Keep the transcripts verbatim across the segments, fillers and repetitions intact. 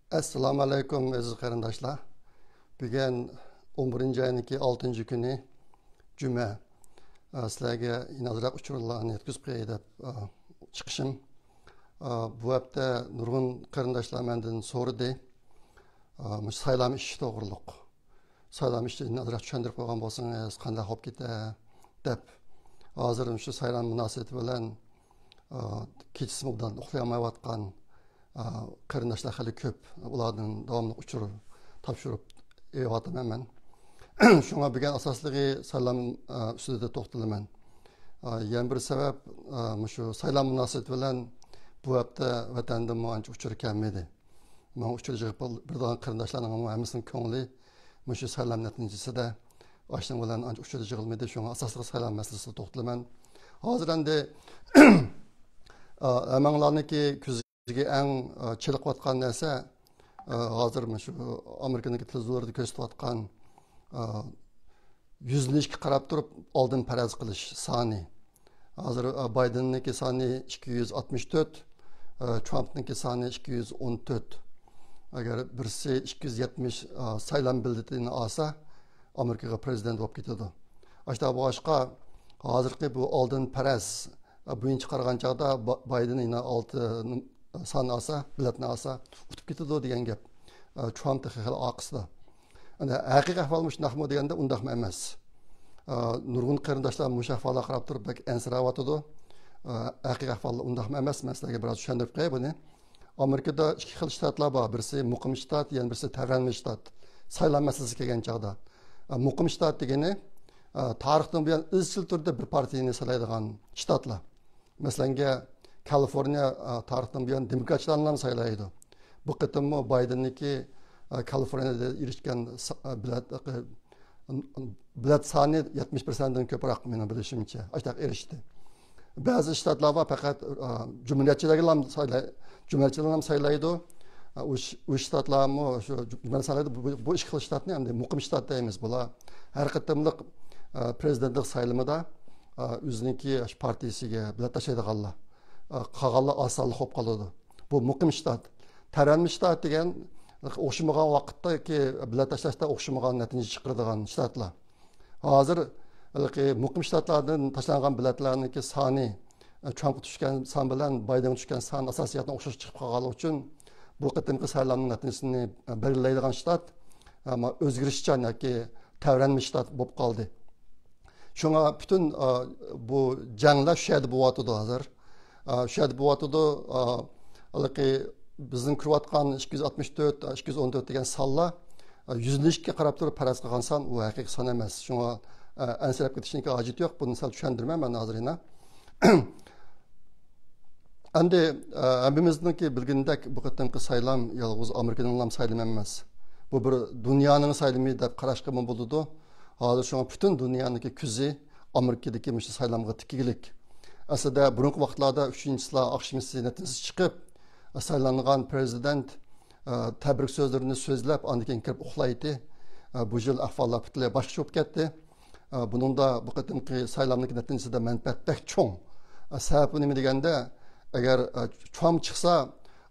ئەسسالامۇ ئەلەيكۇم، ئەزىز قېرىنداشلار. بۈگۈن ئون بىرىنچى ئاينىڭكى ئالتىنچى كۈنى، جۈمە. ئە، سىلەرگە يەنە ئازراق ئۇچۇرلارنى يەتكۈزۈپ قوياي دەپ، ئە، چىقىشىم. ئە، بۇ ھەپتە نۇرغۇن قېرىنداشلار مەندىن سورىدى. ئە، مۇشۇ سايلام ئىشى توغرۇلۇق. سايلام ئىشىنى ئازراق چۈشەندۈرۈپ قويغان بولسىڭىز قانداق بولۇپ كېتە دەپ. ھازىر شۇ سايلام مۇناسىۋىتى بىلەن، ئا، كېچىسى ئوبدان ئۇخلىيالمايۋاتقان، ئا، قېرىنداشلار خېلى كۆپ. ئۇلاردىن داۋاملىق ئۇچۇر تاپشۇرۇپ ئېلىۋاتىمەن مەن. شۇڭا بۈگۈن ئاساسلىقى سايلام، ئا، ئۈستىدە توختىلىمەن. ئا، يەنە بىر سەۋەب، ئا، مۇشۇ سايلام مۇناسىۋىتى بىلەن بۇ ھەپتە ۋەتەندىنمۇ ئانچە ئۇچۇر كەلمىدى. ماڭا ئۇچۇر يىغىپ بېرىدىغان قېرىنداشلارنىڭ ھەممىسىنىڭ كۆڭلى مۇشۇ سايلام نەتىجىسىدە، ئاشۇنىڭ بىلەن ئانچە ئۇچۇر يىغىلمىدى. شۇڭا ئاساسلىق سايلام مەسىلىسىدە توختىلىمەن. ھازىر ئەمدى، ئا، ھەممىڭلارنىڭكى كۆزىگە ئەڭ، ئا، چېلىقىۋاتقان نەرسە، ئا، ھازىر مۇشۇ ئامېرىكىنىڭكى تېلېۋىزورلىرىدا كۆرسىتىۋاتقان، ئا، يۈزلىنىشكە قاراپ تۇرۇپ ئالدىن پەرەز قىلىش سانى. ھازىر، ئا، بايدېننىڭكى سانى ئىككى يۈز ئاتمىش تۆت، ئا، ترامپنىڭكى سانى ئىككى يۈز ئون تۆت. ئەگەر بىرسى ئىككى يۈز يەتمىش، ئا، سايلام بېلىتىنى ئالسا، ئامېرىكىغا پرېزىدېنت بولۇپ كېتىدۇ. ئاشۇنداق بولغاچقا، ھازىرقى بۇ ئالدىن پەرەز، ئا، بويىچە قارىغان چاغدا با-، بايدېن يەنە ئالتە نوم-، سان ئالسا، بېلەتنى ئالسا، ئۇتۇپ كېتىدۇ دېگەن گەپ. ئا، ترامپ تېخى خېلى ئارقىسىدا. ئەنە، ھەقىقىي ئەھۋالمۇ شۇنداقمۇ دېگەندە، ئۇنداقمۇ ئەمەس. ئا، نۇرغۇن قېرىنداشلار مۇشۇ ئەھۋالغا قاراپ تۇرۇپ بەك ئەنسىرەۋاتىدۇ. ئا، ھەقىقىي ئەھۋال ئۇنداقمۇ ئەمەس. مەن سىلەرگە بىراز چۈشەندۈرۈپ قوياي بۇنى. ئامېرىكىدا ئىككى خىل شتاتلار بار. بىرسى مۇقىم شتات، يەنە بىرسى تەۋرەنمە شتات. سايلام مەسىلىسىگە كەلگەن چاغدا. ئا، مۇقىم شتات دېگىنى، ئا، تارىختىن بۇيان ئىزچىل تۈردە بىر پارتىيىنى سايلايدىغان شتاتلار. مەسىلەنگە، كالىفورنىيە، ئا، تارىختىن بۇيان دېموكراتچىلارنىلا سايلايدۇ. بۇ قېتىممۇ بايدېننىڭكى، ئا، كالىفورنىيەدە ئېرىشكەن سا-، ئا، بېلەت، ئا، بېلەت سانى يەتمىش پىرسەنتتىن كۆپرەك، مېنىڭ بىلىشىمچە. ئاشۇنداق ئېرىشتى. بەزى شتاتلار بار، پەقەت، ئا، جۇمھۇرىيەتچىلەرگىلا سايلاي-، جۇمھۇرىيەتچىلەرلا سايلايدۇ. ئا، ئۇ ش-، ئۇ شتاتلارمۇ شۇ جۇ-، جۇمھۇرىيەت سايلايدۇ. بۇ، بۇ، بۇ ئىككى خىل شتاتنى ئەمدى مۇقىم شتات دەيمىز. بۇلار ھەر قېتىملىق، ئا، پرېزىدېنتلىق سايلىمىدا، ئا، ئۆزىنىڭكى شۇ پارتىيىسىگە بېلەت تاشلايدىغانلار. ئا، قالغانلار ئاز سانلىق بولۇپ قالىدۇ. بۇ مۇقىم شتات. تەۋرەنمە شتات دېگەن ئوخشىمىغان ۋاقىتتىكى بېلەت تاشلاشتا ئوخشىمىغان نەتىجە چىقىرىدىغان شتاتلار. ھازىر ھېلىقى مۇقىم شتاتلاردىن تاشلانغان بېلەتلەرنىڭكى سانى، ئە، ترامپقا چۈشكەن سان بىلەن بايدېنغا چۈشكەن سان ئاساسىي جەھەتتىن ئوخشاش چىقىپ قالغانلىقى ئۈچۈن، بۇ قېتىمقى سايلامنىڭ نەتىجىسىنى، ئە، بەلگىلەيدىغان شتات، ئەمما ئۆزگىرىشچان ياكى تەۋرەنمە شتات بولۇپ قالدى. شۇڭا پۈتۈن، ئا، بۇ جەڭلەر شۇ يەردە بولۇۋاتىدۇ ھازىر. ئا، شۇ يەردە بولۇۋاتىدۇ. ئا، ھېلىقى بىزنىڭ كۆرۈۋاتقان ئىككى يۈز ئاتمىش تۆت، ئىككى يۈز ئون تۆت دېگەن سانلار، ئا، يۈزلىنىشكە قاراپ تۇرۇپ پەرەز قىلغان سان، ئۇ ھەقىقىي سان ئەمەس. شۇڭا، ئا، ئەنسىرەپ كېتىشنىڭكى ھاجىتى يوق. بۇنى سەل چۈشەندۈرىمەن مەن ھازىر يەنە. ئەمدى، ئە، ھەممىمىزنىڭكى بىلگىنىدەك، بۇ قېتىمقى سايلام يالغۇز ئامېرىكىنىڭلا سايلىمى ئەمەس. بۇ بىر دۇنيانىڭ سايلىمى دەپ قاراشقىمۇ بولىدۇ. ھازىر شۇڭا پۈتۈن دۇنيانىڭكى كۆزى ئامېرىكىدىكى مۇشۇ سايلامغا تىكىگلىك. ئەسلىدە بۇرۇنقى ۋاقىتلاردا ئۈچىنچى چىسلا ئاخشىمىسى نەتىجىسى چىقىپ، سايلانغان پرېزىدېنت، ئە، تەبرىك سۆزلىرىنى سۆزلەپ، ئاندىن كېيىن كىرىپ ئۇخلايتتى. ئە، بۇ يىل ئەھۋاللار پۈتۈنلەي باشقىچە بولۇپ كەتتى. ئە، بۇنىڭدا بۇ قېتىمقى سايلامنىڭكى نەتىجىسىدە مەنپەئەت بەك چوڭ. ئە، سەۋەبى نېمە دېگەندە، ئەگەر، ئە، ترامپ چىقسا،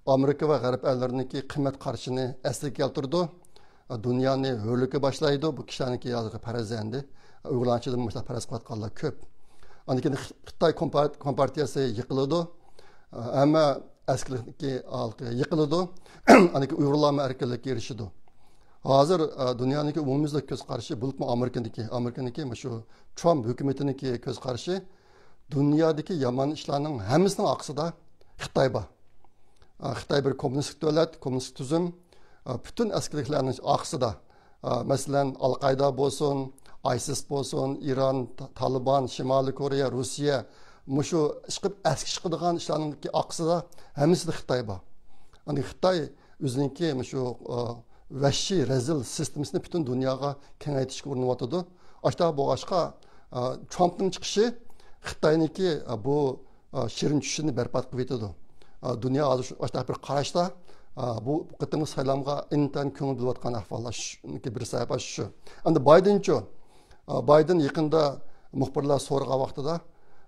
ئامېرىكا ۋە غەرب ئەللىرىنىڭكى قىممەت قارىشىنى ئەسلىگە كەلتۈرىدۇ. ئە، دۇنيانى ھۆرلۈككە باشلايدۇ. بۇ كىشىلەرنىڭكى ھازىرقى پەرەزى ئەمدى. ئە، ئۇيغۇرلارنىڭ ئىچىدە مۇشۇنداق پەرەز قىلىۋاتقانلار كۆپ. ئاندىن كېيىن خىتاي كومپار-، كومپارتىيەسى يىقىلىدۇ. ئە، ھەممە ئەسكىلىكنىڭكى ھالقى يىقىلىدۇ. ئاندىن كېيىن ئۇيغۇرلارمۇ ئەركىنلىككە ئېرىشىدۇ. ھازىر، ئە، دۇنيانىڭكى ئومۇميۈزلۈك كۆز قارىشى، بولۇپمۇ ئامېرىكىنىڭكى، ئامېرىكىنىڭكى مۇشۇ ترامپ ھۆكۈمىتىنىڭكى كۆز قارىشى، دۇنيادىكى يامان ئىشلارنىڭ ھەممىسىنىڭ ئارقىسىدا خىتاي بار. ئە، خىتاي بىر كوممۇنىستىك دۆلەت، كوممۇنىستىك تۈزۈم، ئە، پۈتۈن ئەسكىلىكلەرنىڭ ئارقىسىدا، ئە، مەسىلەن، ئەل قائىدا بولسۇن، ئايسىس بولسۇن، ئىران، تا-، تالىبان، شىمالىي كورېيە، روسىيە، مۇشۇ ئىشقىلىپ ئەسكە چىقىدىغان ئىشلارنىڭكى ئارقىسىدا ھەممىسىدە خىتاي بار. ئەمدى خىتاي ئۆزىنىڭكى مۇشۇ، ئا، ۋەھشىي، رەزىل سىستېمىسىنى پۈتۈن دۇنياغا كېڭەيتىشكە ئۇرۇنۇۋاتىدۇ. ئاشۇنداق بولغاچقا، ئا، ترامپنىڭ چىقىشى خىتاينىڭكى، ئا، بۇ، ئا، شېرىن چۈشىنى بەربات قىلىۋېتىدۇ. ئا، دۇنيا ھازىر شۇ، ئاشۇنداق بىر قاراشتا، ئا، بۇ، بۇ قېتىمقى سايلامغا ئىنتايىن كۆڭۈل بۆلۈۋاتقان ئەھۋال، شۇنىڭكى بىر سەۋەب شۇ. ئەمدى بايدېنچۇ؟ بايدېن يېقىندا مۇخبىرلار سورىغان ۋاقتىدا،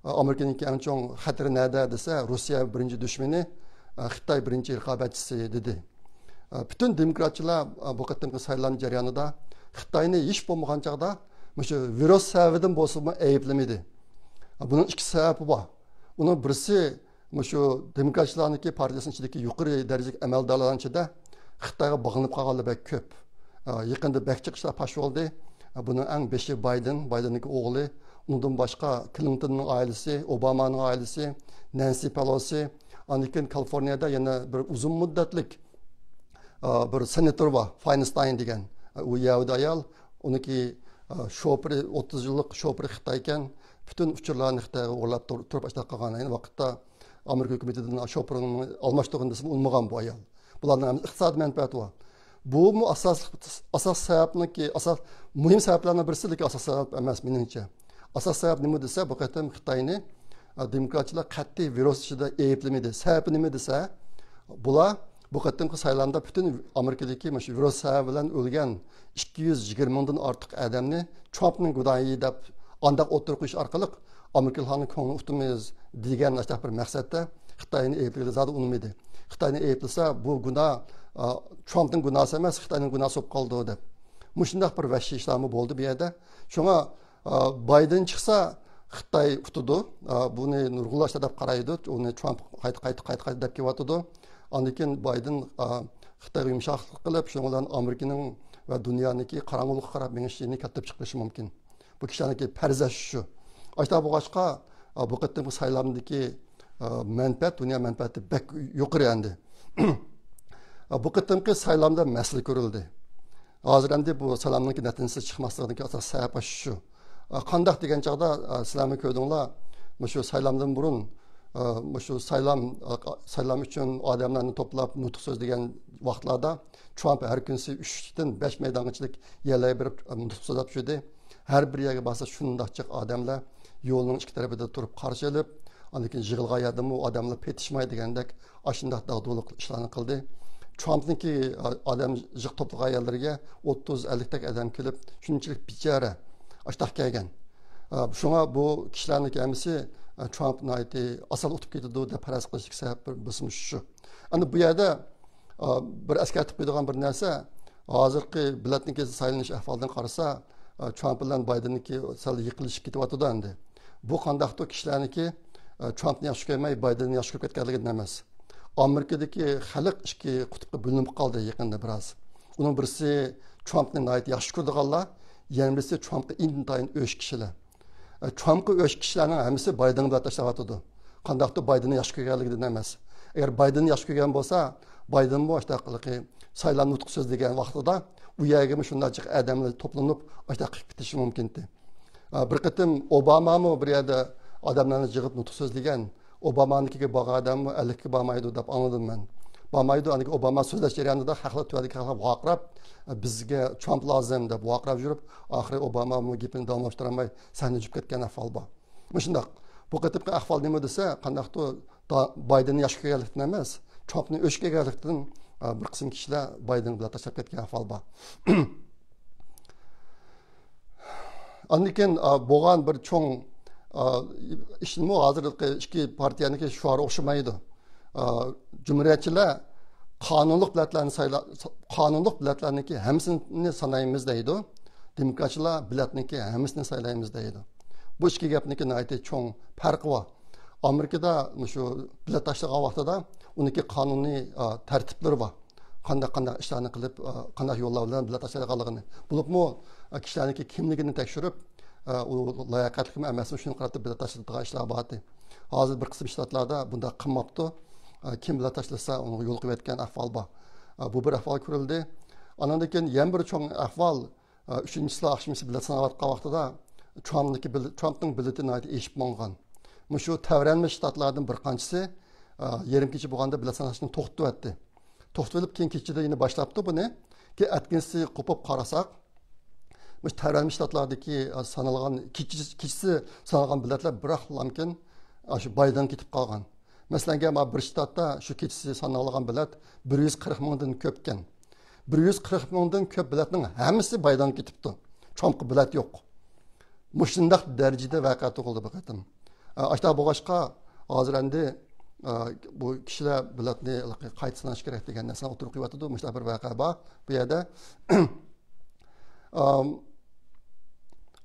ئامېرىكىنىڭكى ئەڭ چوڭ خەتىرى نەدە دېسە، روسىيە بىرىنچى دۈشمىنى، خىتاي بىرىنچى رىقابەتچىسى دېدى. پۈتۈن دېموكراتچىلار بۇ قېتىمقى سايلام جەريانىدا خىتاينى ھېچ بولمىغان چاغدا مۇشۇ ۋىرۇس سەۋەبىدىن بولسىمۇ ئەيىبلىمىدى. بۇنىڭ ئىككى سەۋەبى بار. ئۇنىڭ بىرسى، مۇشۇ دېموكراتچىلارنىڭكى پارتىيىسىنىڭ ئىچىدىكى يۇقىرى دەرىجىلىك ئەمەلدارلارنىڭ ئىچىدە خىتايغا باغلىنىپ قالغانلار بەك كۆپ. يېقىندا بەك جىق ئىشلار پاش بولدى. بۇنىڭ ئەڭ بېشى بايدېن، بايدېننىڭكى ئوغلى، ئۇنىڭدىن باشقا كلىنتوننىڭ ئائىلىسى، ئوبامانىڭ ئائىلىسى، نەنسى پېلوسى، ئاندىن كېيىن كالىفورنىيەدە يەنە بىر ئۇزۇن مۇددەتلىك، ئا، بىر سېناتور بار، فاينستاين دېگەن. ئۇ يەھۇدىي ئايال، ئۇنىڭكى، ئا، شوپۇرى، ئوتتۇز يىللىق شوپۇرى خىتاي ئىكەن. پۈتۈن ئۇچۇرلارنى خىتايغا ئورلاپ تۇر-، تۇرۇپ ئاشۇنداق قىلغان. ئەينى ۋاقىتتا ئامېرىكا ھۆكۈمىتىدىن شوپۇرىنى ئالماشتۇرغىن دېسىمۇ ئۇنىمىغان بۇ ئايال. بۇلارنىڭ ھەممىسى ئىقتىسادىي مەنپەئەتى بار. بۇمۇ ئاساسلىق، ئاساس سەۋەبنىڭكى، ئاساس، مۇھىم سەۋەبلەرنىڭ بىرسى، لېكىن ئاساس سەۋەب ئەمەس مېنىڭچە. ئاساس سەۋەب نېمە دېسە، بۇ قېتىم خىتاينى، ئا، دېموكراتچىلار قەتئىي ۋىرۇس ئىچىدە ئەيىبلىمىدى. سەۋەبى نېمە دېسە، بۇلار بۇ قېتىمقى سايلامدا پۈتۈن ئامېرىكىدىكى مۇشۇ ۋىرۇس سەۋەبى بىلەن ئۆلگەن ئىككى يۈز يىگىرمە مىڭدىن ئارتۇق ئادەمنى ترامپنىڭ گۇناھى دەپ ئانداق ئوتتۇرىغا قويۇش ئارقىلىق ئامېرىكىلىقلارنىڭ كۆڭلىنى ئۇتىمىز دېگەن ئاشۇنداق بىر مەقسەتتە خىتاينى ئەيىبلىگىلى زادى ئۇنىمىدى. خىتاينى ئەيىبلىسە، بۇ گۇناھ، ئا، ترامپنىڭ گۇناھى ئەمەس، خىتاينىڭ گۇناھى بولۇپ قالىدۇ دەپ. مۇشۇنداق بىر ۋەھشىي ئىشلارمۇ بولدى بۇ يەردە. شۇڭا، ئا، بايدېن چىقسا، خىتاي ئۇتىدۇ. ئا، بۇنى نۇرغۇنلار شۇنداق دەپ قارايدۇ. ئۇنى ترامپ قايتا، قايتا، قايتا، قايتا دەپ كېلىۋاتىدۇ. ئاندىن كېيىن بايدېن، ئا، خىتايغا يۇمشاقلىق قىلىپ، شۇنىڭ بىلەن ئامېرىكىنىڭ ۋە دۇنيانىڭكى قاراڭغۇلۇققا قاراپ مېڭىشىنى كەلتۈرۈپ چىقىرىشى مۇمكىن. بۇ كىشىلەرنىڭكى پەرەزلىشى شۇ. ئاشۇنداق بولغاچقا، بۇ قېتىمقى سايلامدىكى مەنپەئەت، دۇنيا مەنپەئەتى بەك يۇقىرى ئەمدى. بۇ قېتىمقى سايلامدا مەسىلە كۆرۈلدى. ھازىر ئەمدى بۇ سايلامنىڭكى نەتىجىسى چىقماسلىقىنىڭكى ئاساسىي سەۋەب شۇ. قانداق دېگەن چاغدا، سىلەرمۇ كۆردۈڭلار، مۇشۇ سايلامدىن بۇرۇن، مۇشۇ سايلام، سايلام ئۈچۈن ئادەملەرنى توپلاپ نۇتۇق سۆزلىگەن ۋاقىتلاردا ترامپ ھەر كۈنسى ئۈچتىن بەش مەيدانغىچىلىك يەرلەرگە بېرىپ نۇتۇق سۆزلەپ يۈردى. ھەر بىر يەرگە بارسا شۇنداق جىق ئادەملەر يولنىڭ ئىككى تەرىپىدە تۇرۇپ قارشى ئېلىپ، ئاندىن كېيىن يىغىلغان يەردىمۇ ئادەملەر پېتىشماي دېگەندەك ئاشۇنداق داغدۇغىلىق ئىشلارنى قىلدى. ترامپنىڭكى، ئا، ئادەم جىق توپلىغان يەرلىرىگە ئوتتۇز ئەللىكتەك ئادەم كېلىپ، شۇنچىلىك بىچارە ئاشۇنداق كەلگەن. ئا، شۇڭا بۇ كىشىلەرنىڭكى ھەممىسى، ئا، ترامپ ناھايىتى ئاسان ئۇتۇپ كېتىدۇ دەپ پەرەز قىلىشتىكى سەۋەب بىر بېسىم شۇ. ئەمدى بۇ يەردە، ئا، بىر ئەسكەرتىپ قويىدىغان بىر نەرسە، ھازىرقى بېلەتنىڭكى سايلىنىش ئەھۋالىدىن قارىسا، ئا، ترامپ بىلەن بايدېننىڭكى سەل يېقىنلىشىپ كېتىۋاتىدۇ ئەمدى. بۇ قانداقتۇر كىشىلەرنىڭكى، ئا، ترامپنى ياخشى كۆرمەي، بايدېننى ياخشى كۆرۈپ كەتكەنلىكىدىن ئەمەس. ئامېرىكىدىكى خەلق ئىككى قۇتۇپقا بۆلۈنۈپ قالدى يېقىندا بىراز. ئۇنىڭ بىرسى ترامپنى ناھايىتى ياخشى كۆرىدىغانلار، يەنە بىرسى ترامپقا ئىنتايىن ئۆچ كىشىلەر. ئە، ترامپقا ئۆچ كىشىلەرنىڭ ھەممىسى بايدېنغا بېلەت تاشلاۋاتىدۇ. قانداقتۇر بايدېننى ياخشى كۆرگەنلىكىدىن ئەمەس. ئەگەر بايدېننى ياخشى كۆرگەن بولسا، بايدېنمۇ ئاشۇنداقلىقى سايلام نۇتۇق سۆزلىگەن ۋاقتىدا ئۇ يەرگىمۇ شۇنداق جىق ئادەملەر توپلىنىپ، ئاشۇنداق قىلىپ كېتىشى مۇمكىن ئىدى. ئە، بىر قېتىم ئوبامامۇ بىر يەردە ئادەملەرنى يىغىپ نۇتۇق سۆزلىگەن. ئوبامانىڭكىگە بارغان ئادەممۇ ئەللىككە بارمايدۇ دەپ ئاڭلىدىم مەن. بارمايدۇ، ئاندىن كېيىن ئوباما سۆزلەش جەريانىدا خەقلەر، تۆۋەندىكى خەقلەر ۋارقىراپ، بىزگە ترامپ لازىم دەپ ۋارقىراپ يۈرۈپ، ئاخىرى ئوبامامۇ گېپىنى داۋاملاشتۇرالماي سەھنىدىن چۈشۈپ كەتكەن ئەھۋال بار. مۇشۇنداق. بۇ قېتىمقى ئەھۋال نېمە دېسە، قانداقتۇر دا-، بايدېننى ياخشى كۆرگەنلىكتىن ئەمەس، ترامپنى ئۆچ كۆرگەنلىكتىن، ئا، بىر قىسىم كىشىلەر بايدېنغا بېلەت تاشلاپ كەتكەن ئەھۋال بار. ئاندىن كېيىن، ئا، بولغان بىر چوڭ، ئا، ئىشمۇ ھازىرقى ئىككى پارتىيەنىڭكى شوئارى ئوخشىمايدۇ. ئا، جۇمھۇرىيەتچىلەر قانۇنلۇق بېلەتلەرنى سايلا-، قانۇنلۇق بېلەتلەرنىڭكى ھەممىسىنى سانايمىز دەيدۇ. دېموكراتچىلار بېلەتنىڭكى ھەممىسىنى سايلايمىز دەيدۇ. بۇ ئىككى گەپنىڭكى ناھايىتى چوڭ پەرقى بار. ئامېرىكىدا مۇشۇ بېلەت تاشلىغان ۋاقتىدا ئۇنىڭكى قانۇنىي، ئا، تەرتىپلىرى بار. قانداق، قانداق ئىشلارنى قىلىپ، ئا، قانداق يوللار بىلەن بېلەت تاشلايدىغانلىقىنى. بولۇپمۇ، ئا، كىشىلەرنىڭكى كىملىكىنى تەكشۈرۈپ، ئا، ئۇ لاياقەتلىكمۇ ئەمەسمۇ، شۇنى قاراپ بېلەت تاشلايدىغان ئىشلار بارتى. ھازىر بىر قىسىم شتاتلاردا بۇنداق قىلماپتۇ. ئا، كىم بېلەت تاشلىسا، ئۇنىڭغا يول قويۇۋەتكەن ئەھۋال بار. ئا، بۇ بىر ئەھۋال كۆرۈلدى. ئاندىن كېيىن يەنە بىر چوڭ ئەھۋال، ئا، ئۈچىنچى چىسلا ئاخشىمىسى بېلەت ساناۋاتقان ۋاقتىدا ترامپنىڭكى بېل-، ترامپنىڭ بېلىتى ناھايىتى ئېشىپ ماڭغان. مۇشۇ تەۋرەنمىش شتاتلاردىن بىر قانچىسى، ئا، يېرىم كېچە بولغاندا بېلەت ساناشنى توختىتىۋەتتى. توختىتىۋېلىپ، كېيىن كېچىدە يەنە باشلاپتۇ بۇنى. كېيىن ئەتىگىنسى قوپۇپ قارىساق، مۇشۇ تەۋرەنمىش شتاتلاردىكى، ئا، سانالغان، كېچىسى، كېچىسى سانالغان بېلەتلەر بىراقلامكىن، ئا، شۇ بايدېنغا كېتىپ قالغان. مەسىلەن، مانا بىر شتاتتا شۇ كېچىسى سانالغان بېلەت بىر يۈز قىرىق مىڭدىن كۆپكەن. بىر يۈز قىرىق مىڭدىن كۆپ بېلەتنىڭ ھەممىسى بايدېنغا كېتىپتۇ. ترامپقا بېلەت يوق. مۇشۇنداق دەرىجىدە ۋەقە تۇغۇلدى بۇ قېتىم. ئا، ئاشۇنداق بولغاچقا، ھازىر ئەمدى ئا، بۇ كىشىلەر بېلەتنى قايتا ساناش كېرەك دېگەن نەرسىنى ئوتتۇرىغا قويۇۋاتىدۇ. مۇشۇنداق بىر ۋەقە بار بۇ يەردە. ئام،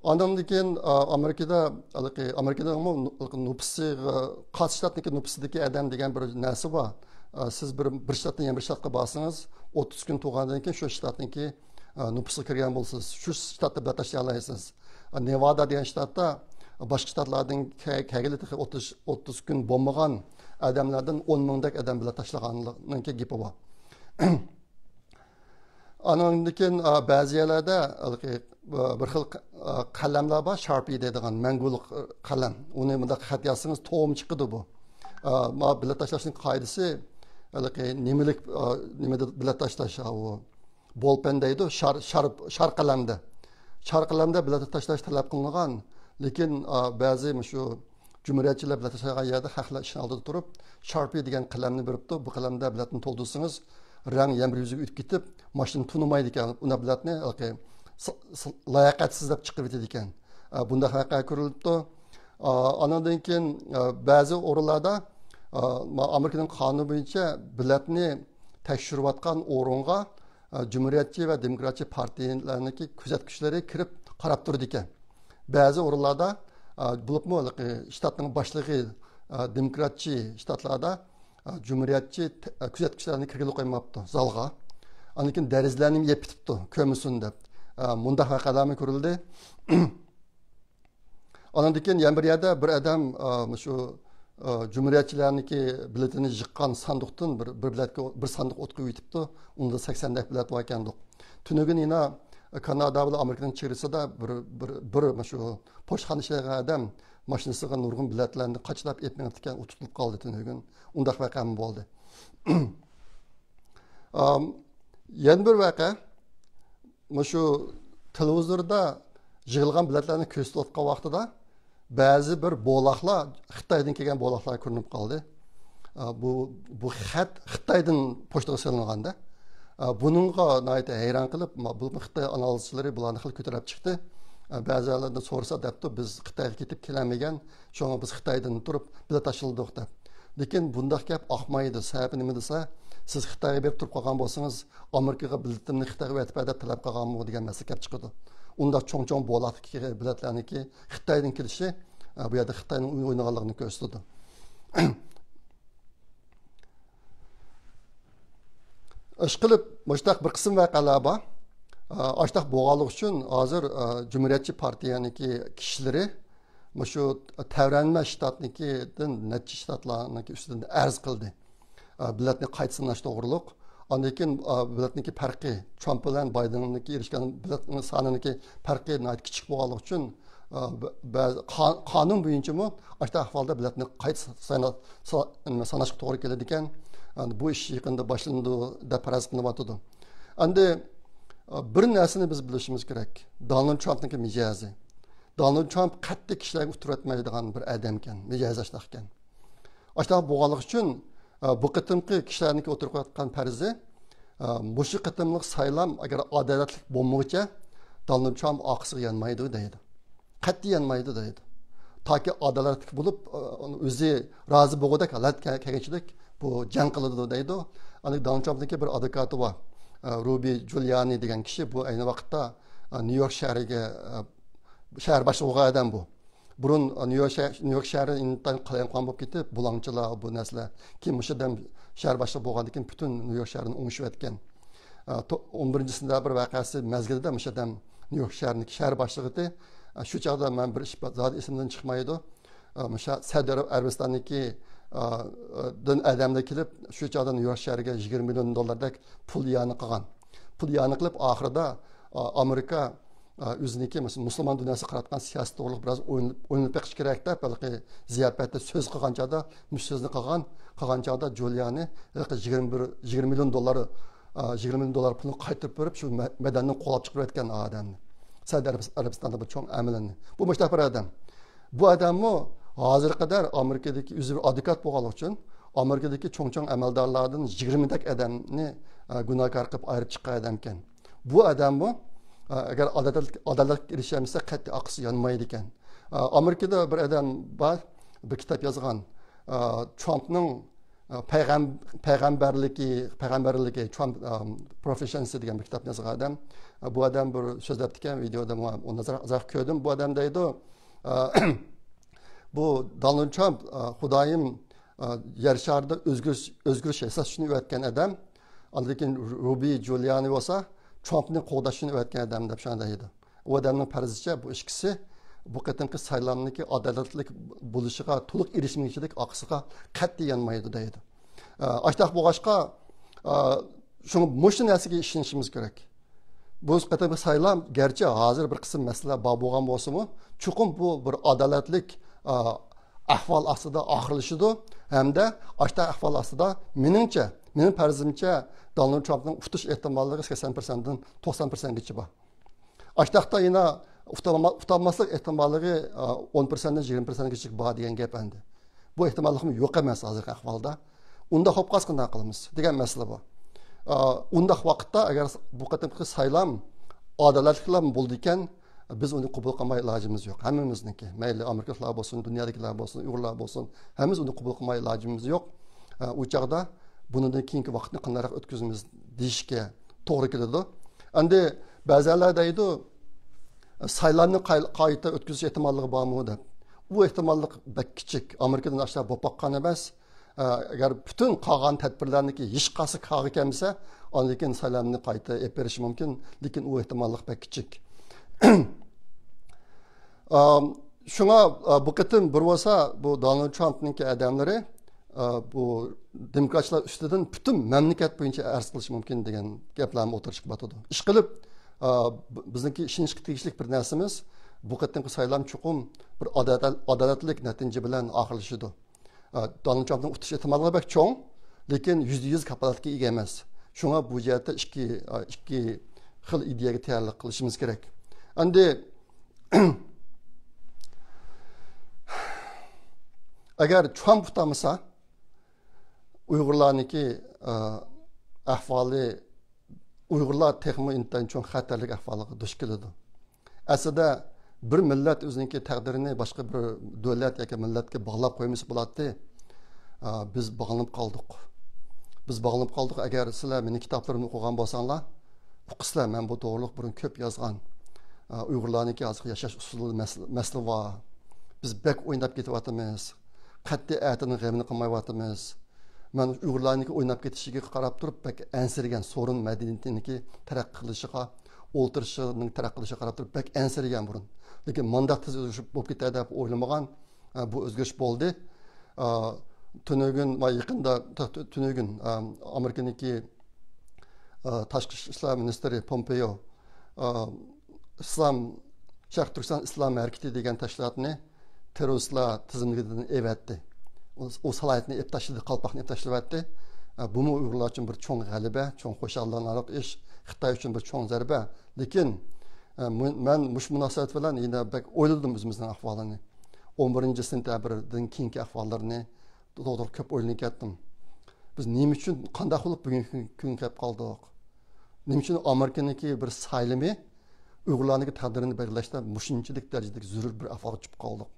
ئاندىن كېيىن، ئا، ئامېرىكىدا، ھېلىقى، ئامېرىكىدىمۇ نۇ-، نوپۇسى، ئا، قايسى شتاتنىڭكى نوپۇسىدىكى ئادەم دېگەن بىر نەرسە بار. ئا، سىز بىر، بىر شتاتتىن يەنە بىر شتاتقا بارسىڭىز، ئوتتۇز كۈن تۇرغاندىن كېيىن شۇ شتاتنىڭكى، ئا، نوپۇسىغا كىرگەن بولىسىز. شۇ شتاتتا بېلەت تاشلىيالايسىز. ئا، نېۋادا دېگەن شتاتتا باشقا شتاتلاردىن كە-، كەلگىلى تېخى ئوتتۇز، ئوتتۇز كۈن بولمىغان ئادەملەردىن ئون مىڭدەك ئادەم بېلەت تاشلىغانلىقنىڭكى گېپى بار. ئانىڭدىن كېيىن، ئا، بەزى يەرلەردە ھېلىقى، ئا، بىر خىل، ئا، قەلەملەر بار، شارپى دەيدىغان مەڭگۈلۈك، ئا، قەلەم. ئۇنى مۇنداق خەت يازسىڭىز، توۋۇم چىقىدۇ بۇ. ئا، ما بېلەت تاشلاشنىڭ قائىدىسى، ھېلىقى نېمىلىك، ئا، نېمىدە بېلەت تاشلاش، ھا، ئۇ بولپەن دەيدۇ، شار، شار، شار قەلەمدە. شار قەلەمدە بېلەت تاشلاش تەلەپ قىلىنغان. لېكىن، ئا، بەزى مۇشۇ جۇمھۇرىيەتچىلەر بېلەت تاشلايدىغان يەردە خەقلەر ئىشىك ئالدىدا تۇرۇپ، شارپى دېگەن قەلەمنى بېرىپتۇ. بۇ قەلەمدە بېلەتنى تولدۇرسىڭىز، رەڭ يەنە بىر يۈزىگە ئۆتۈپ كېتىپ، ماشىنا تونۇمايدىكەن. ئۇنداق بېلەتنى ھېلىقى س-، س-، لاياقەتسىز دەپ چىقىرىۋېتىدىكەن. ئا، بۇنداق ۋەقە كۆرۈلۈپتۇ. ئا، ئانىڭدىن كېيىن، ئا، بەزى ئورۇنلاردا، ئا، ما-، ئامېرىكىنىڭ قانۇنى بويىچە بېلەتنى تەكشۈرۈۋاتقان ئورۇنغا ئا، جۇمھۇرىيەتچى ۋە دېموكراتچى پارتىيەلەرنىڭكى كۆزەتكۈچىلىرى كىرىپ قاراپ تۇرىدىكەن. بەزى ئورۇنلاردا، ئا، بولۇپمۇ ھېلىقى شتاتنىڭ باشلىقى، ئا، دېموكراتچى شتاتلاردا، ئا، جۇمھۇرىيەتچى تە-، ئا، كۆزەتكۈچىلەرنى كىرگىلى قويماپتۇ زالغا. ئاندىن كېيىن دېرىزىلەرنى يېپىپ كېتىپتۇ، كۆرمىسۇن دەپ. ئا، مۇنداق ۋەقەلەرمۇ كۆرۈلدى. ئانىڭدىن كېيىن يەنە بىر يەردە بىر ئادەم، ئا، مۇشۇ، ئا، جۇمھۇرىيەتچىلەرنىڭكى بېلىتىنى يىغقان ساندۇقتىن بىر، بىر بېلەتكە، بىر ساندۇق ئوتقا ئېتىپتۇ. ئۇندا سەكسەن دەك بېلەت بار ئىكەن. تۈنۈگۈن يەنە كانادا بىلەن ئامېرىكىنىڭ چېگرىسىدا بىر، بىر، بىر مۇشۇ پوچتىخانا ئىشلەيدىغان ئادەم ماشىنىسىغا نۇرغۇن بېلەتلەرنى قاچىلاپ ئېلىپ مېڭىپتىكەن، ئۇ تۇتۇلۇپ قالدى تۈنۈگۈن. ئۇنداق ۋەقەمۇ بولدى. ئام، يەنە بىر ۋەقە، مۇشۇ تېلېۋىزوردا يىغىلغان بېلەتلەرنى كۆرسىتىۋاتقان ۋاقتىدا بەزى بىر بولاقلار، خىتايدىن كەلگەن بولاقلار كۆرۈنۈپ قالدى. ئا، بۇ، بۇ خەت خىتايدىن پوچتىغا سېلىنغاندا. ئا، بۇنىڭغا ناھايىتى ھەيران قېلىپ، ما-، بۇ خىتاي ئانالىزچىلىرى بۇلارنى خېلى كۆتۈرۈپ چىقتى. ئا، بەزىلەردىن سورىسا دەپتۇ، بىز خىتايغا كېتىپ كېلەلمىگەن، شۇڭا بىز خىتايدىن تۇرۇپ بېلەت تاشلىدۇق دەپ. لېكىن بۇنداق گەپ ئاقمايدۇ. سەۋەبى نېمە دېسە، سىز خىتايغا بېرىپ تۇرۇپ قالغان بولسىڭىز، ئامېرىكىغا بېلىتىمنى خىتايغا ئەۋەتىپ بەر دەپ تەلەپ قىلغانمۇ دېگەن مەسىلە كەپ چىقىدۇ. ئۇنداق چوڭ-چوڭ بولاقتىكى بېلەتلەرنىڭكى خىتايدىن كېلىشى، ئە، بۇ يەردە خىتاينىڭ ئويۇن ئوينىغانلىقىنى كۆرسىتىدۇ. ئىشقىلىپ، مۇشۇنداق بىر قىسىم ۋەقەلەر بار. ئە، ئاشۇنداق بولغانلىقى ئۈچۈن ھازىر، ئە، جۇمھۇرىيەتچى پارتىيەنىڭكى كىشىلىرى مۇشۇ تەۋرەنمە شتاتنىڭكىدىن نەچچە شتاتلارنىڭكى ئۈستىدىن ئەرز قىلدى. ئە، بېلەتنى قايتا ساناش توغرۇلۇق. ئاندىن كېيىن، ئە، بېلەتنىڭكى پەرقى، ترامپ بىلەن بايدېننىڭكى ئېرىشكەن بېلەتنىڭ سانىنىڭكى پەرقى ناھايىتى كىچىك بولغانلىقى ئۈچۈن، ئە، بە-، بەزى قا-، قانۇن بويىچىمۇ ئاشۇنداق ئەھۋالدا بېلەتنى قايتا سانا-، سا-، ساناشقا توغرا كېلىدىكەن. ئە، بۇ ئىش يېقىندا باشلىنىدۇ دەپ پەرەز قىلىنىۋاتىدۇ. ئەمدى، ئە، بىر نەرسىنى بىز بىلىشىمىز كېرەك. دونالد ترامپنىڭكى مىجەزى. دونالد ترامپ قەتئىي كىشىلەرگە ئۇتتۇرۇۋەتمەيدىغان بىر ئادەمكەن، مىجەزى ئاشۇنداقكەن. ئاشۇنداق بولغانلىقى ئۈچۈن، ئە، بۇ قېتىمقى كىشىلەرنىڭكى ئوتتۇرىغا قويۇۋاتقان پەرىزى، ئە، مۇشۇ قېتىملىق سايلام ئەگەر ئادالەتلىك بولمىغۇچە، دونالد ترامپ ئارقىسىغا يانمايدۇ دەيدۇ. قەتئىي يانمايدۇ دەيدۇ. تاكى ئادالەتلىك بولۇپ، ئە، ئۆزى رازى بولغۇدەك ھالەت كە-، كەلگۈچىلىك بۇ جەڭ قىلىدۇ دەيدۇ. ئاندىن دونالد ترامپنىڭكى بىر ئادۋوكاتى بار، ئە، روبى جۇليانى دېگەن كىشى. بۇ ئەينى ۋاقىتتا، ئە، نيۇ يورك شەھىرىگە، ئە، شەھەر باشلىقى بولغان ئادەم بۇ. بۇرۇن نيۇ يورك شەھەر، نيۇ يورك شەھىرى ئىنتايىن قالايمىقان بولۇپ كېتىپ، بۇلاڭچىلار، بۇ نەرسىلەر. كېيىن مۇشۇ ئادەم شەھەر باشلىقى بولغاندىن كېيىن پۈتۈن نيۇ يورك شەھىرىنى ئوڭشىۋەتكەن. ئە، تو-، ئون بىرىنچى سېنتەبىر ۋەقەسى مەزگىلىدە مۇشۇ ئادەم نيۇ يورك شەھىرىنىڭ شەھەر باشلىقى ئىدى. ئە، شۇ چاغدا مەن بىر ئىش بار، زادى ئېسىمدىن چىقمايدۇ. ئە، مۇشۇ سەئۇدى ئەرەب-، ئەرەبىستاننىڭكى، ئە، دىن ئادەملەر كېلىپ، شۇ چاغدا نيۇ يورك شەھىرىگە يىگىرمە مىليون دوللاردەك پۇل يانى قىلغان. پۇل يانى قىلىپ، ئاخىرىدا، ئە، ئامېرىكا ئا، ئۆزىنىڭكى، مەسىلەن، مۇسۇلمان دۇنياسىغا قاراتقان سىياسىتى توغرۇلۇق بىراز ئويلىنىپ، ئويلىنىپ بېقىش كېرەك دەپ، ھېلىقى زىياپەتتە سۆز قىلغان چاغدا، مۇشۇ سۆزنى قىلغان، قىلغان چاغدا جۇليانى ھېلىقى يىگىرمە بىر، يىگىرمە مىليون دوللار، ئا، يىگىرمە مىليون دوللار پۇلنى قايتۇرۇپ بېرىپ، شۇ مە-، مەيداندىن قوغلاپ چىقىرىۋەتكەن ئادەمنى. سەئۇدى ئەرەب-، ئەرەبىستاندا بۇ چوڭ ئەمەلنى. بۇ مۇشۇنداق بىر ئادەم. بۇ ئادەممۇ ھازىرغا قەدەر ئامېرىكىدىكى، ئۆزى بىر ئادۋوكات بولغانلىقى ئۈچۈن، ئامېرىكىدىكى چوڭ-چوڭ ئەمەلدارلاردىن يىگىرمىدەك ئادەمنى، ئا، گۇناھكار قىلىپ ئايرىپ چىققان ئادەمكەن. بۇ ئادەممۇ، ئە، ئەگەر ئادالەتلىك، ئادالەتكە ئېرىشەلمىسە، قەتئىي ئارقىسى يانمايدىكەن. ئە، ئامېرىكىدا بىر ئادەم بار، بىر كىتاب يازغان. ئا، ترامپنىڭ، ئا، پەيغەم-، پەيغەمبەرلىكى، پەيغەمبەرلىكى، ترامپ، ئا، پروفېشنسى دېگەن بىر كىتابنى يازغان ئادەم. ئا، بۇ ئادەم بىر سۆزلەپتىكەن، ۋىدېيودا ماڭا ئۇنى ئازراق، ئازراق كۆردۈم. بۇ ئادەم دەيدۇ، ئا، بۇ دونالد ترامپ، ئا، خۇدايىم، ئا، يەر شارىدا ئۆزگىرىش، ئۆزگىرىش ياساش ئۈچۈن ئەۋەتكەن ئادەم. ئاندىن كېيىن رۇبى جۇلىيانى بولسا ترامپنى قوغداش ئۈچۈن ئەۋەتكەن ئادەم دەپ شۇنداق دەيدۇ. ئۇ ئادەمنىڭ پەرىزىچە بۇ ئىككىسى بۇ قېتىمقى سايلامنىڭكى ئادالەتلىك بولۇشىغا تولۇق ئېرىشمىگۈچىلىك ئارقىسىغا قەتئىي يانمايدۇ دەيدۇ. ئا، ئاشتاق بولغاچقا، ئا، شۇڭا مۇشۇ نەرسىگە ئىشىنىشىمىز كېرەك. بۇ قېتىمقى سايلام، گەرچە ھازىر بىر قىسىم مەسىلىلەر بار بولغان بولسىمۇ، چوقۇم بۇ بىر ئادالەتلىك، ئا، ئەھۋال ئاستىدا ئاخىرلىشىدۇ ھەمدە ئاشتاق ئەھۋال ئاستىدا، مېنىڭچە، مېنىڭ پەرىزىمچە، دونالد ترامپنىڭ ئۇتۇش ئېھتىماللىقى سەكسەن پىرسەنتتىن توقسان پىرسەنتكىچە بار. ئاشتاقتا يەنە ئۇتالما-، ئۇتالماسلىق ئېھتىماللىقى، ئا، ئون پىرسەنتتىن يىگىرمە پىرسەنتكىچە بار دېگەن گەپ ئەمدى. بۇ ئېھتىماللىقمۇ يوق ئەمەس ھازىرقى ئەھۋالدا. ئۇنداق بولۇپ قالسا قانداق قىلىمىز دېگەن مەسىلە بار. ئا، ئۇنداق ۋاقىتتا ئەگەر بۇ قېتىمقى سايلام ئادالەتلىكلا بولىدىكەن، بىز ئۇنى قوبۇل قىلماي ئىلاجىمىز يوق. ھەممىمىزنىڭكى، مەيلى ئامېرىكىلىقلار بولسۇن، دۇنيادىكىلەر بولسۇن، ئۇيغۇرلار بولسۇن، ھەممىمىز ئۇنى قوبۇل قىلماي ئىلاجىمىز يوق. ئا، ئۇ چاغدا بۇنىڭدىن كېيىنكى ۋاقىتنى قانداقراق ئۆتكۈزىمىز دېيىشكە توغرا كېلىدۇ. ئەمدى بەزىلەر دەيدۇ، سايلامنى قاي-، قايتا ئۆتكۈزۈش ئېھتىماللىقى بارمۇ دەپ. ئۇ ئېھتىماللىق بەك كىچىك. ئامېرىكىدىن ئاشۇنداق بولۇپ باققان ئەمەس. ئە، ئەگەر پۈتۈن قالغان تەدبىرلەرنىڭكى ھېچقايسى كارغا كەلمىسە، ئاندىن كېيىن سايلامنى قايتا ئېلىپ بېرىشى مۇمكىن. لېكىن ئۇ ئېھتىماللىق بەك كىچىك. ئام، شۇڭا، ئا، بۇ قېتىم بىر بولسا، بۇ دونالد ترامپنىڭكى ئادەملىرى، ئا، بۇ دېموكراتچىلار ئۈستىدىن پۈتۈن مەملىكەت بويىچە ئەرز قىلىشى مۇمكىن دېگەن گەپلەرمۇ ئوتتۇرىغا چىقىپ ئاتىدۇ. ئىشقىلىپ، ئا، ب-، بىزنىڭكى ئىشىنىشكە تېگىشلىك بىر نەرسىمىز، بۇ قېتىمقى سايلام چوقۇم بىر ئادالەت-، ئادالەتلىك نەتىجە بىلەن ئاخىرلىشىدۇ. ئا، دونالد ترامپنىڭ ئۇتۇش ئېھتىماللىقى بەك چوڭ، لېكىن يۈزدە يۈز كاپالەتكە ئىگە ئەمەس. شۇڭا بۇ جەھەتتە ئىككى، ئا، ئىككى خىل ئىدىيەگە تەييارلىق قىلىشىمىز كېرەك. ئەمدى، ئەگەر ترامپ ئۇتالمىسا، ئۇيغۇرلارنىڭكى، ئا، ئەھۋالى، ئۇيغۇرلار تېخىمۇ ئىنتايىن چوڭ خەتەرلىك ئەھۋالغا دۇچ كېلىدۇ. ئەسلىدە بىر مىللەت ئۆزىنىڭكى تەقدىرىنى باشقا بىر دۆلەت ياكى مىللەتكە باغلاپ قويمىسا بولاتتى. ئا، بىز باغلىنىپ قالدۇق. بىز باغلىنىپ قالدۇق. ئەگەر سىلەر مېنىڭ كىتابلىرىمنى ئوقۇغان بولساڭلار، ئۇقىسىلەر، مەن بۇ توغرۇلۇق بۇرۇن كۆپ يازغان. ئا، ئۇيغۇرلارنىڭكى ھازىرقى ياشاش ئۇسۇلىدا مەسىلە، مەسىلە بار. بىز بەك ئويناپ كېتىۋاتىمىز. قەتئىي ئەتىنىڭ غېمىنى قىلمايۋاتىمىز. مەن ئۇيغۇرلارنىڭكى ئويناپ كېتىشىگە قاراپ تۇرۇپ بەك ئەنسىرىگەن. سورۇن مەدەنىيىتىنىڭكى تەرەققىي قىلىشىغا، ئولتۇرۇشىنىڭ تەرەققىي قىلىشىغا قاراپ تۇرۇپ بەك ئەنسىرىگەن بۇرۇن. لېكىن مانداق تېز ئۆزگىرىش بولۇپ كېتەر دەپ ئويلىمىغان. ئە، بۇ ئۆزگىرىش بولدى. ئە، تۈنۈگۈن ۋە يېقىندا، تۈ-، تۈنۈگۈن، ئە، ئامېرىكىنىڭكى، ئە، تاشقى ئىشلار مىنىستىرى پومپېيو، ئە، ئىسلام، شەرقىي تۈركىستان ئىسلام ھەرىكىتى دېگەن تەشكىلاتنى تېررورىستلار تىزىملىكىدىن ئېلىۋەتتى. ئۇ، ئۇ سالاھىيەتنى ئېلىپ تاشلىدى، قالپاقنى ئېلىپ تاشلىۋەتتى. ئە، بۇمۇ ئۇيغۇرلار ئۈچۈن بىر چوڭ غەلىبە، چوڭ خۇشاللىنارلىق ئىش، خىتاي ئۈچۈن بىر چوڭ زەربە. لېكىن، ئە، مۇ-، مەن مۇشۇ مۇناسىۋەت بىلەن يەنە بەك ئويلىدىم ئۆزىمىزنىڭ ئەھۋالىنى. ئون بىرىنچى سېنتەبىردىن كېيىنكى ئەھۋاللىرىنى توغرا كۆپ ئويلىنىپ كەتتىم. بىز نېمە ئۈچۈن، قانداق بولۇپ بۈگۈنكى كۈن-، كۈنگە كېلىپ قالدۇق؟ نېمە ئۈچۈن ئامېرىكىنىڭكى بىر سايلىمى ئۇيغۇرلارنىڭكى تەقدىرىنى بەلگىلەشتە مۇشۇنچىلىك دەرىجىدىكى زۆرۈر بىر ئەھۋالغا چۈشۈپ قالدۇق؟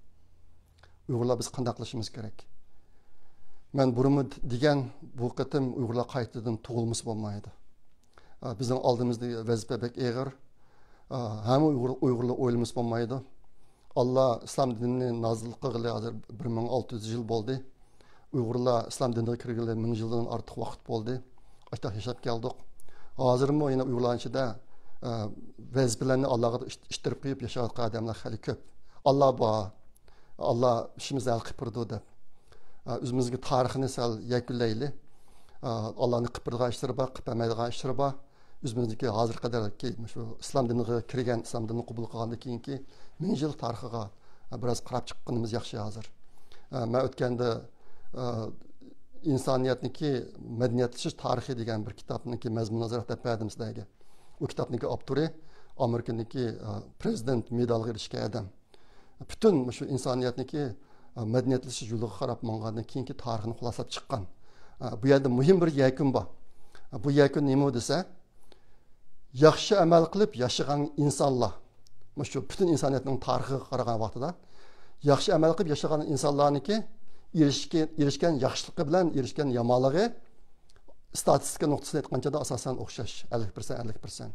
ئۇيغۇرلار بىز قانداق قىلىشىمىز كېرەك؟ مەن بۇرۇنمۇ د-، دېگەن، بۇ قېتىم ئۇيغۇرلار قايتىدىن تۇغۇلمىسا بولمايدۇ. ئا، بىزنىڭ ئالدىمىزدىكى ۋەزىپە بەك ئېغىر. ئا، ھەممە ئۇيغۇر، ئۇيغۇرلار ئويلىمىسا بولمايدۇ. ئاللا ئىسلام دىنىنى نازىل قىلغىلى ھازىر بىر مىڭ ئالتە يۈز يىل بولدى. ئۇيغۇرلار ئىسلام دىنىغا كىرگىلى مىڭ يىلدىن ئارتۇق ۋاقىت بولدى. ئاشۇنداق ياشاپ كەلدۇق. ھازىرمۇ يەنە ئۇيغۇرلارنىڭ ئىچىدە، ئە، ۋەزىپىلەرنى ئاللاغا ئىت-، ئىتتىرىپ قويۇپ ياشاۋاتقان ئادەملەر خېلى كۆپ. ئاللا بار، ئاللا ئىشىمىزنى ھەل قىلىپ بېرىدۇ دەپ. ئە، ئۆزىمىزنىڭ تارىخىنى سەل يەكۈنلەيلى. ئە، ئاللانىڭ قىلىپ بېرىدىغان ئىشلىرى بار، قىلىپ بەرمەيدىغان ئىشلىرى بار. ئۆزىمىزنىڭكى ھازىرغا قەدەركى مۇشۇ ئىسلام دىنىغا كىرگەن، ئىسلام دىنىنى قوبۇل قىلغاندىن كېيىنكى مىڭ يىل تارىخىغا بىراز قاراپ چىققىنىمىز ياخشى ھازىر. مەن ئۆتكەندە، ئىنسانىيەتنىڭكى مەدەنىيەتلىشىش تارىخى دېگەن بىر كىتابنىڭكى مەزمۇنىنى ئازراق دەپ بەردىم سىلەرگە. ئۇ كىتابنىڭكى ئاپتورى ئامېرىكىنىڭكى، پرېزىدېنت مېدالىغا ئېرىشكەن ئادەم. پۈتۈن مۇشۇ ئىنسانىيەتنىڭكى، ئە، مەدەنىيەتلىشىش يولىغا قاراپ ماڭغاندىن كېيىنكى تارىخىنى خۇلاسىلاپ چىققان. ئە، بۇ يەردە مۇھىم بىر يەكۈن بار. ئە، بۇ يەكۈن نېمە دېسە، ياخشى ئەمەل قىلىپ ياشىغان ئىنسانلار، مۇشۇ پۈتۈن ئىنسانىيەتنىڭ تارىخىغا قارىغان ۋاقتىدا، ياخشى ئەمەل قىلىپ ياشىغان ئىنسانلارنىڭكى ئېرىشكەن، ئېرىشكەن ياخشىلىقى بىلەن ئېرىشكەن يامانلىقى ستاتىستىكا نۇقتىسىدىن ئېيتقان چاغدا ئاساسەن ئوخشاش، ئەللىك پىرسەنت، ئەللىك پىرسەنت.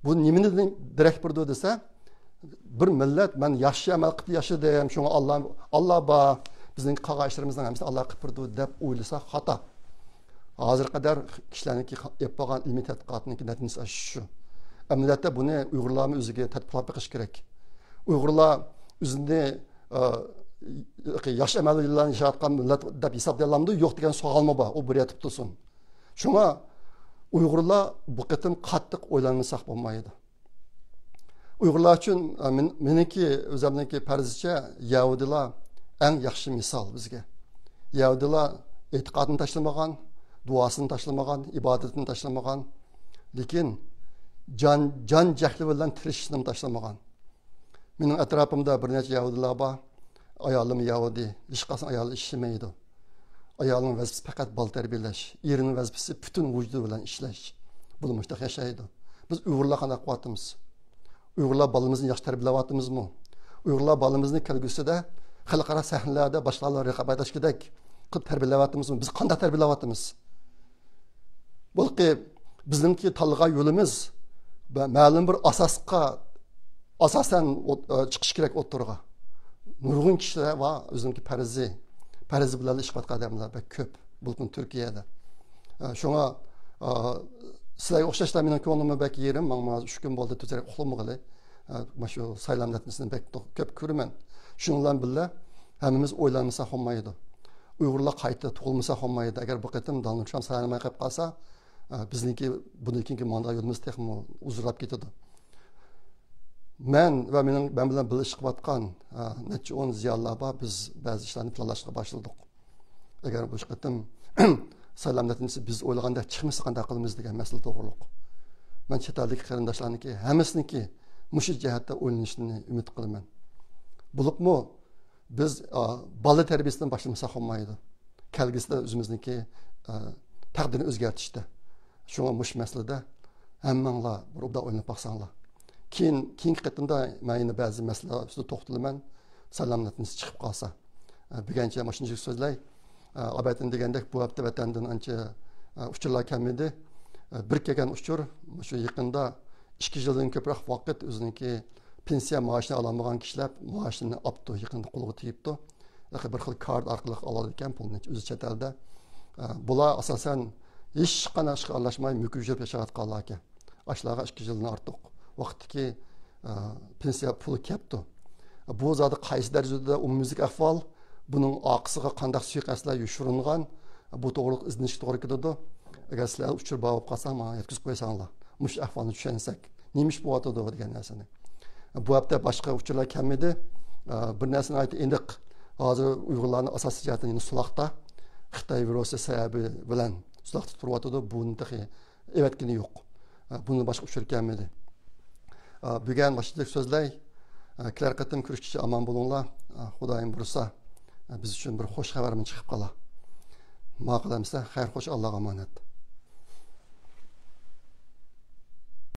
بۇ نېمىدىن دېرەك بېرىدۇ دېسە، بىر مىللەت، مەن ياخشى ئەمەل قىلىپ ياشىدىم، شۇڭا ئاللا، ئاللا بار، بىزنىڭ قىلغان ئىشلىرىمىزنىڭ ھەممىسىنى ئاللا قىلىپ بېرىدۇ دەپ ئويلىسا خاتا. ھازىرغا قەدەر كىشىلەرنىڭكى ئېلىپ بارغان ئىلمىي تەتقىقاتنىڭكى نەتىجىسى شۇ. ئەمەلىيەتتە بۇنى ئۇيغۇرلارمۇ ئۆزىگە تەتبىقلاپ بېقىش كېرەك. ئۇيغۇرلار ئۆزىنى، ئە، ياخشى ئەمەل بىلەن ياشاۋاتقان مىللەت دەپ ھېسابلىيالامدۇ؟ يوق دېگەن سوئالمۇ بار. ئۇ بىر يەردە تۇرسۇن. شۇڭا ئۇيغۇرلار بۇ قېتىم قاتتىق ئويلانمىساق بولمايدۇ. ئۇيغۇرلار ئۈچۈن، ئە، مېن-، مېنىڭكى، ئۆزۈمنىڭكى پەرىزىچە، يەھۇدىيلار ئەڭ ياخشى مىسال بىزگە. يەھۇدىيلار ئېتىقادىنى تاشلىمىغان، دۇئاسىنى تاشلىمىغان، ئىبادىتىنى تاشلىمىغان، لېكىن جان، جان جەھلى بىلەن تىرىشىشنىمۇ تاشلىمىغان. مېنىڭ ئەتراپىمدا بىر نەچچە يەھۇدىيلار بار. ئايالىمۇ يەھۇدىي. ھېچقايسى ئايالى ئىشلىمەيدۇ. ئايالنىڭ ۋەزىپىسى پەقەت بالا تەربىيەلەش. ئېرىنىڭ ۋەزىپىسى پۈتۈن ۋۇجۇدى بىلەن ئىشلەش. بۇلار مۇشۇنداق ياشايدۇ. بىز ئۇيغۇرلار قانداق قىلىۋاتىمىز؟ ئۇيغۇرلار بالىمىزنى ياخشى تەربىيەلەۋاتىمىزمۇ؟ ئۇيغۇرلار بالىمىزنى كەلگۈسىدە خەلقئارا سەھنىلەردە باشقىلار بىلەن رىقابەتلەشكۈدەك قىلىپ تەربىيەلەۋاتىمىزمۇ؟ بىز قانداق تەربىيەلەۋاتىمىز؟ بولقى بىزنىڭكى تاللىغان يولىمىز بە-، مەلۇم بىر ئاساسقا ئاساسەن ئوت-، ئە، چىقىش كېرەك ئوتتۇرىغا. نۇرغۇن كىشىلەر بار، ئۆزىنىڭكى پەرزى، پەرزى بىلەن ئىش قىلىۋاتقان ئادەملەر بەك كۆپ، بولۇپمۇ تۈركىيەدە. ئە، شۇڭا، ئە، سىلەرگە ئوخشاشلا مېنىڭ كۆڭلۈممۇ بەك يېرىم، ماڭا ھازىر ئۈچ كۈن بولدى، تۈزرەك ئۇخلىمىغىلى. ئە، مانا شۇ سايلام نەتىجىسىنى بەك تو-، كۆپ كۆرىمەن. شۇنىڭ بىلەن بىللە، ھەممىمىز ئويلانمىساق بولمايدۇ. ئۇيغۇرلار قايتا تۇغۇلمىسا بولمايدۇ. ئەگەر بۇ قېتىم دونالد ترامپ سايلانماي قېلىپ قالسا، ئە، بىزنىڭكى بۇندىن كېيىنكى ماڭىدىغان يولىمىز تېخىمۇ ئۇزۇنلاپ كېتىدۇ. مەن ۋە مېنىڭ، مەن بىلەن بىللە ئىش قىلىۋاتقان، ئە، نەچچە ئون زىيالىيلار بار، بىز بەزى ئىشلارنى پىلانلاشقا باشلىدۇق. ئەگەر بۇ قېتىم سايلام نەتىجىسى بىز ئويلىغاندەك چىقمىسا قانداق قىلىمىز دېگەن مەسىلە توغرۇلۇق. مەن چەت ئەلدىكى قېرىنداشلارنىڭكى ھەممىسىنىڭكى مۇشۇ جەھەتتە ئويلىنىشىنى ئۈمىد قىلىمەن. بولۇپمۇ بىز، ئا، بالا تەربىيەسىدىن باشلىمىساق بولمايدۇ. كەلگۈسىدە ئۆزىمىزنىڭكى، ئا، تەقدىرىنى ئۆزگەرتىشتە. شۇڭا مۇشۇ مەسىلىدە ھەممەڭلار بىر ئوبدان ئويلىنىپ باقساڭلار. كېيىن، كېيىنكى قېتىمدا مەن يەنە بەزى مەسىلىلەر ئۈستىدە توختىلىمەن. سايلام نەتىجىسى چىقىپ قالسا. ئا، بۈگۈنچە مۇشۇنچىلىك سۆزلەي. ئا، ئابەتتىن دېگەندەك بۇ ھەپتە ۋەتەندىن ئانچە، ئا، ئۇچۇرلار كەلمىدى. ئا، بىر كەلگەن ئۇچۇر، شۇ يېقىندا ئىككى يىلدىن كۆپرەك ۋاقىت ئۆزىنىڭكى پېنسىيە مائاشىنى ئالالمىغان كىشىلەر مائاشىنى ئاپتۇ، يېقىندا قولىغا تېگىپتۇ. بىر خىل كارت ئارقىلىق ئالىدىكەن پۇلنى ئۆزى چەت ئەلدە. ئە، بۇلار ئاساسەن ھېچقانداق ئىشقا ئارىلاشماي مۈكۈپ يۈرۈپ ياشاۋاتقانلار ئىكەن. ئاشۇلارغا ئىككى يىلدىن ئارتۇق ۋاقىتتىكى، ئە، پېنسىيە پۇلى كەپتۇ. بۇ زادى قايسى دەرىجىدە ئومۇميۈزلۈك ئەھۋال، بۇنىڭ ئارقىسىغا قانداق سۇيىقەستلەر يوشۇرۇنغان، بۇ توغرىلىق ئىزدىنىشكە توغرا كېلىدۇ. ئەگەر سىلەر ئۇچۇر بار بولۇپ قالسا، ماڭا يەتكۈزۈپ قويساڭلار. مۇشۇ ئەھۋالنى چۈشەنسەك، نېمە ئىش بولۇۋاتىدۇ دېگەن نەرسىنى. بۇ ھەپتە باشقا ئۇچۇرلار كەلمىدى. بىر نەرسە ناھايىتى ئېنىق، ھازىر ئۇيغۇرلارنى ئاساسىي جەھەتتىن يەنە سولاقتا، خىتاي ۋىرۇسى سەۋەبى بىلەن سولاقتا تۇرۇۋاتىدۇ. بۇنى تېخى ئەۋەتكىنى يوق. بۇندىن باشقا ئۇچۇر كەلمىدى. بۈگۈن مۇشۇنداق سۆزلەي. كېلەر قېتىم كۆرۈشكىچە ئامان بولۇڭلار. خۇدايىم بۇيرۇسا، بىز ئۈچۈن بىر خوش خەۋەرمۇ چىقىپ قالا. ماقۇل ئەمىسە، خەير خوش، ئاللاغا ئامانەت.